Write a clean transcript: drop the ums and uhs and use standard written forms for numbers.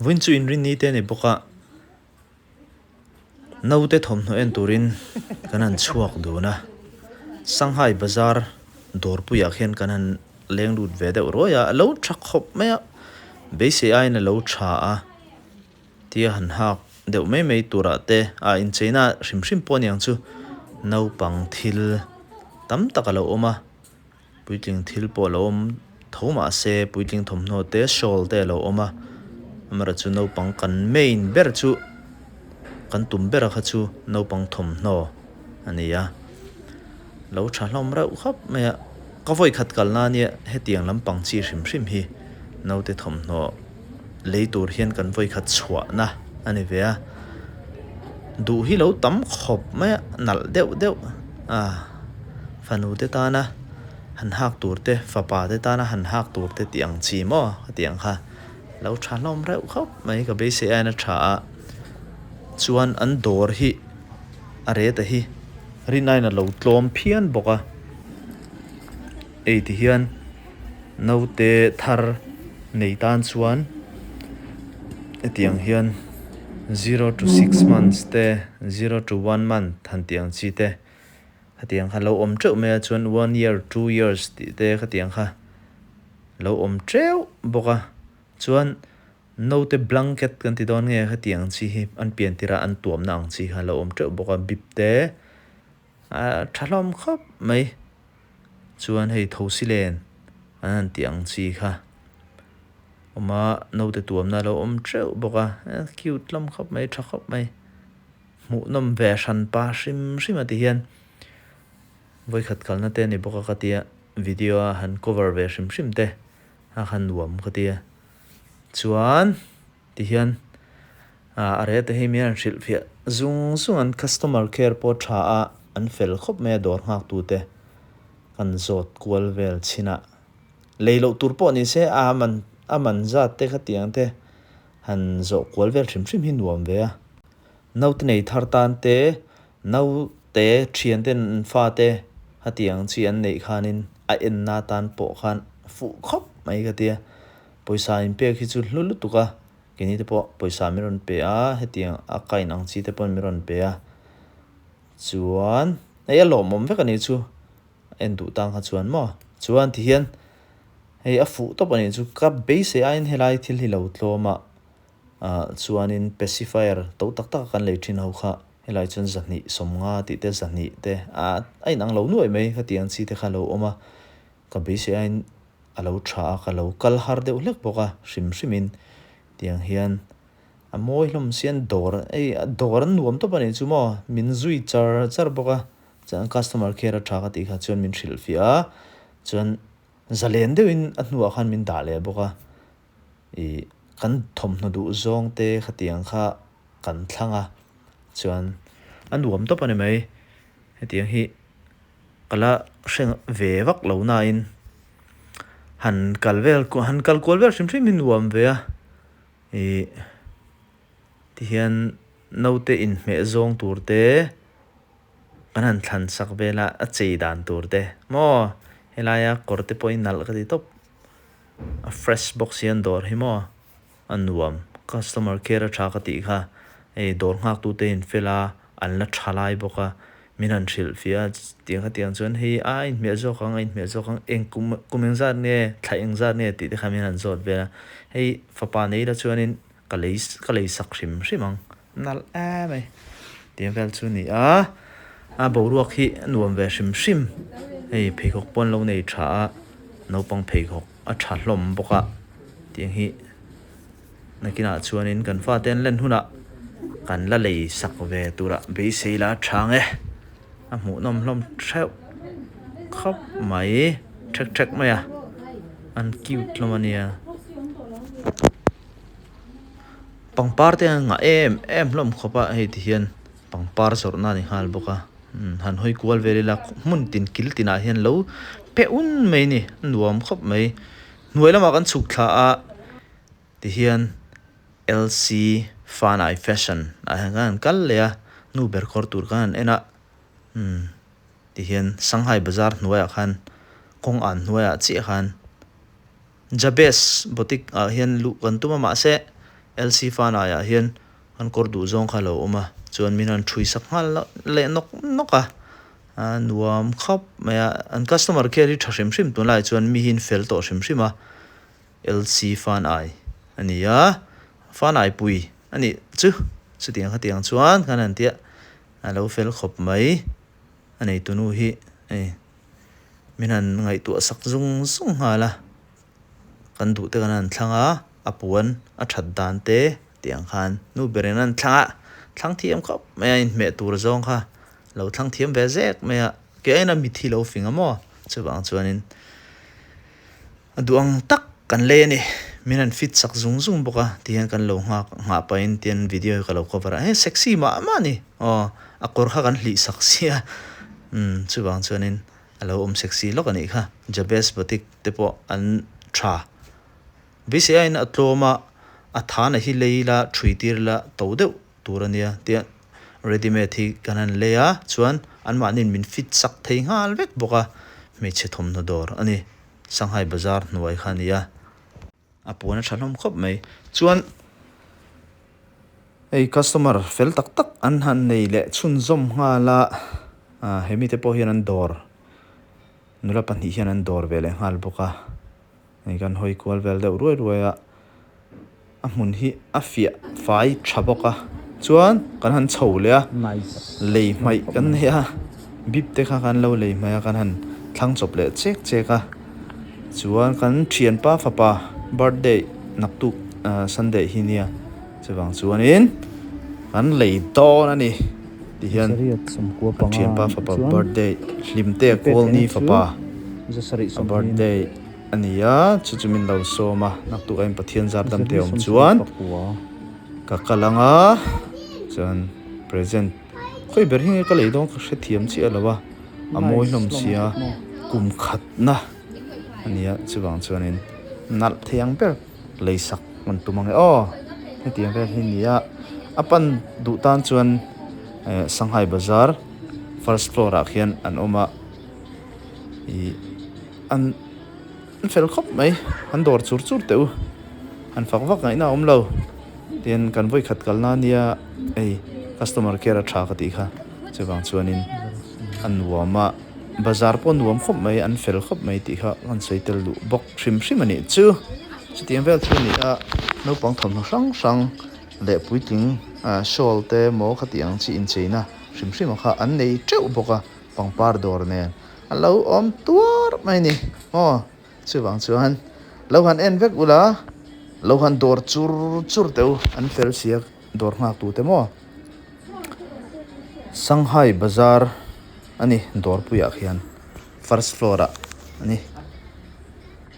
Vawiin chu inrinni te a ni bawk a, naute thawmhnaw en turin kan han chhuak dun a, Shanghai bazar dawrpuiah khian kan han leng lut ve deuh ruai a, a lo tha khawp mai a, beisei aiin a lo tha a, tia han hak deuh mai mai turah te a incheina hrim hrim pawh a niang chu naupang thil tam tak a lo awm a. Puitling thil pawh a lo awm tho mah se puitling thawmhnaw te shawl te a lo awm a amaherawh chu naupang kan main ber chu kan tum ber a kha chu naupang thawmhnaw a ni a lo tha hlawm reuh khawp mai a ka vawi khat kal na ania hetiang lampang chi hrim hrim hi naute thawmhnaw lei tur hian kan vawi khat chhuah na a ni ve a duh hi lo tam khawp mai a nalh deuh deuh a fanu te tana han hak tur te fapa te tana han hak tur te tih ang chi maw ka tih ang kha lo tha hlawm reuh khawp mai ka beisei aiin a tha a chuan an dawr hi a reta hi rin aiin a lo tlawm phian bawk a ei ti hian. Naute thar nei tan chuan hetiang hian zero to six months te zero to one month han tih ang chi te khatiang kha lo awm teuh mai a chuan one year two years tih te khatiang kha lo awm teuh bawk a chuan naute blanket kan ti dawn nge khatiang chi hi an pian tirh a an tuamna ang chi kha lo awm teuh bawk a bip te a tha hlawm khawp mai. Chuan hei thosi len an han tih ang chi kha awm a naute tuamna a lo awm teuh bawk a cute hlawm khawp mai tha khawp mai hmuhnawm ve hran pa hrim hrim a ti hian vawikhat kalna te a ni bawk a ka tia video a han cover ve hrim hrim te a khan nuam ka tia chuan. Tihian a reh te hi min rawn hrilhfiah zung zung an customer care pawh tha a an fel khawp mai a dawr nghak tu te kan zawt kual vel chhin a lei loh tur pawh ni se a man a man zat te khatiang te han zawh kual vel hrim hrim hi nuam ve a naute nei thar tan te naute thian ten an fa te khatiang chi an neih khanin a enna tan pawh khan fuh khawp mai ka tia. Pawisa inpek hi chu hlu lutuk a, keini te pawh pawisa min rawn pe a, hetiang a kain ang chi te pawhin min rawn pe a, chuan hei a lawmawm vek a nih chu en duh tang kha chuan maw chuan tihian hei a fuh tawp a nih chu ka beisei aiin helai thil hi lo tlawm a ah chuanin pacifier to tak tak a kan lei thin ho kha helai chuan zahnih sawmnga tih te zahnih te ah a inang lo nuai mai khatiang chi te kha a lo awm a. Ka beisei aiin a lo tha a, ka lo kal har deuh hlek bawk a, hrim hrimin tiang hian a mawi hlawm sian dawr ei dawr an nuam tawp a nih chu maw min zui char char bawk a, chuan customer care a tha ka tih kha chuan min hrilhfiah a, chuan zalen deuhin a hnuah khan min dah leh bawk a, ih kan thawmhnaw duh zawng te khatiang kha kan thlang a, chuan a nuam tawp a ni mai hetiang hi. Ka la hre ve vak lo nain han kal vel han kal kual vel hrim hrim hi nuam ve a ih tihian naute inhmeh zawng tur te kan han thlan sak vel a a chei dan tur te maw helaia kawr te pawh hi nalh ka ti tawp a fresh bawk si an dawr hi maw. A nuam. Customer care a tha ka tih kha hei dawr nghak tute in fel a, an la tha lai bawk a, min han hrilh fiah a, tiang kha tiang chuan hei a inhmeh zawk ang a inhmeh zawk ang eng kum kum eng zat nge thla eng zat nge tih te kha min han zawt vel a, hei fapa nei la chuanin ka lei ka lei sak hrim hrim ang nalh em mai tiang vel chu a ni a, a boruak hi a nuam ve hrim hrim hei pheikhawk pawh an lo nei tha a naupang pheikhawk. A tha hlawm bawk a tiang hi nakinah chuanin kan fate an len hunah kan la lei sak ve turah beisei la a chang e a hmuhnawm hlawm theuh khawp mai thek thek mai a an cute hlawm a nia pangpar te an ngah em em hlawm khawp a hei ti hian pangpar zawrhna a ni nghal bawk a. Han hawi kual vel ila hmun tin kil tinah hian lo pe un mai a ni a nuam khawp mai hnuai lamah kan chhuk thla a tihian L C Fanai fashion ah hian kan han kal leh a nu ber kawr tur khan han en a umm tihian Shanghai bazar hnuaiah khan kawng an hnuaiah chiah khan Jabez boutique ah hian luh kan tum a mahse. LC Fanai ah hian an kawr duh zawng kha a lo awm a chuan min han ṭhui sak nghal leh nawk nawk a a nuam khawp mai a an customer care hi ṭha hrim hrim tunlaiah chuan mi hi an fel tawh hrim hrim a LC Fanai a ni a Fanai pui a nih chu chutiang khatiang chuan kan han tia a lo fel khawp mai a neitunu hi hei min han ngaihtuah sak zung zung nghal a. Kan duh te kan han thlang a, a puan a that dan te tih ang khan nu berin an thlang a, thlang thiam khawp mai a inhmeh tur zawng kha lo thlang thiam ve zek mai a, ke aiin a mithi lo fing a maw chuvang chuanin a duh ang tak kan lei a ni, min han fit sak zung zung bawk a tihian kan lo nghak nghah pahin tian video hi ka lo cover a, hei sexy mah mah a ni aw a kawr kha kan hlih sak sia umm chuvang chuanin a lo awm sexy lawk a nih kha Jabez boutique te pawh an tha. BCI in a tlawm a, a thana hi lei ila thui tir ila to deuh tur a nia tia ready made hi kan han lei a chuan anmahniin min fit sak thei nghal vek bawk a, hmeichhe thawmhnaw dawr a ni Sanghai bazar hnuai kha a ni a. A puan a tha hlawm khawp mai chuan hei customer fel tak tak an han nei leh chhunzawm nghal a ah he mite pawh hian an dawr nula pahnih hian an dawr ve leh nghal bawk a hei kan hawi kual vel deuh ruai ruai a a hmun hi a fiah fai tha bawk a chuan kan han chho leh a lei hmaih kan nei a bip te kha kan lo lei hmaih a kan han thlang chawp leh chek chek a. Chuan kan thianpa fapa birthday naktuk ah Sunday hi nia chuvang chuanin kan lei dawn a ni ti hian kan thianpa fapa birthday Hlimtea Kawlni fapa a birthday a ni a chu chu min lo sawm a naktuk ain Pathian zar dam te awm chuan ka kal ang a chuan present khawi ber hi nge ka lei dawn ka hrethiam chiah lo a. A mawi hlawm sia kum khatna a nia chuvang chuanin nalh thei ang ber lei sak an tum ang e aw hetiang vel hi a ni a a pan duh tan chuan eh Sanghai bazar first floor ah khian an awm a ih an fel khawp mai an dawr chur chur teh u han fak vak ngaihna a awm lo tin kan vawikhat kalna ania hei customer care a tha ka tih kha chuvang chuanin a nuam a bazar pawh a nuam khawp mai an fel khawp mai tih kha an sawi tel duh bawk hrim hrim a nih chu chutiang vel chu a ni a naupang thawmhnaw hrang hrang leh puitling ah shawl te emaw khati ang chi incheina hrim hrim kha an nei teuh bawk a pangpar dawr nen. A lo awm tuar mai a ni aw chuvang chuan lo han en vek ula lo han dawr chur chur teh u an fel sia dawr nghak tu te maw Sanghai bazar a ni dawrpuiah khian first floor ah a ni.